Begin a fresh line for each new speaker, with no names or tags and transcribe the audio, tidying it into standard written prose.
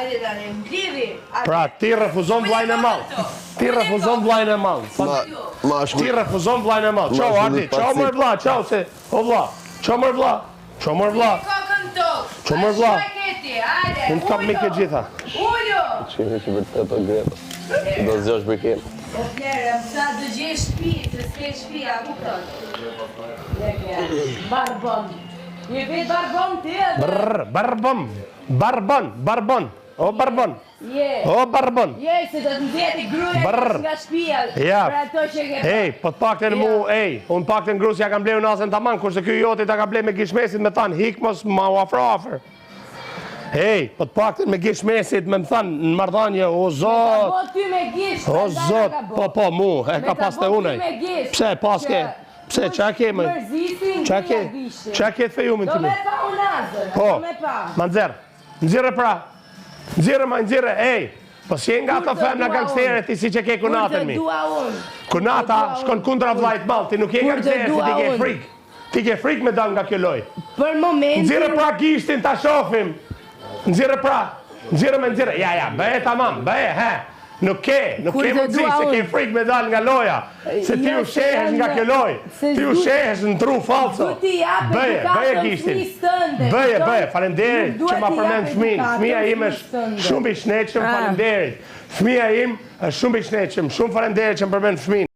Hajde tani, mblidhi.
Pra ti refuzon vllajën e madh. Ti refuzon vllajën e madh.
Ma
Ti refuzon vllajën e madh. Çau Ardi, çau mor vlla, çau se o vlla. Çau mor vlla. Çau mor vlla. Çau mor vlla. Unë të kap me këtë gjitha.
Ulu.
Çimi që vërtet o Greta. Do zgjosh Briken.
O Flerem, sa do gjesh shtëpi, se s'ke shtëpi, a kupton? Barbon. Një vetë barbon ti edhe.
Brr, barbon. Barbon, barbon. O barbon.
Je.
O barbon.
Je, se do të nxjerrë gruaja nga shtëpia.
Ja.
Për ato që ke.
Ej, po të paktën mu, ej, unë paktën grus ja kam ble unazën tamam, kurse ky joti ta ka ble me gisht mesit me than hik mos ma u afro afër. Ej, po të paktën me gisht mesit me më than në marrëdhënie, o zot.
Po ty me gisht.
O zot, po po mu, e ka pas te unë. Pse pas ke? Pse ça ke më? Ça ke? Ça ke të fejumin ti?
Do me pa unazën.
Po.
Do me pa.
Ma nxjerr. Nxjerrë pra. Nxjerrë ma nxjerrë, ej. Po si je nga ato femna gangstere ti si që ke kunatën mi. Kunata shkon kundra vllait madh, ti nuk je gangster, si ti ke frikë. Ti ke frikë me dal nga kjo lojë.
Për momentin.
Nxjerrë pra gishtin ta shohim. Nxjerrë pra. Nxjerrë me nxjerrë. Ja, ja, bëje tamam, bëje, he. Nuk ke, nuk ke mundësi, se ke frikë me dal nga loja. Se ti
jo,
ushqehesh nga kjo lojë. Ti ushqehesh në tru falso. Bëje, bëje gishtin. Bëje, bëje, faleminderit që ma përmend fëmijën. Fëmija im është shumë i shëndetshëm, ah. faleminderit. Fëmija im është shumë i shëndetshëm, shumë faleminderit që më përmend fëmijën.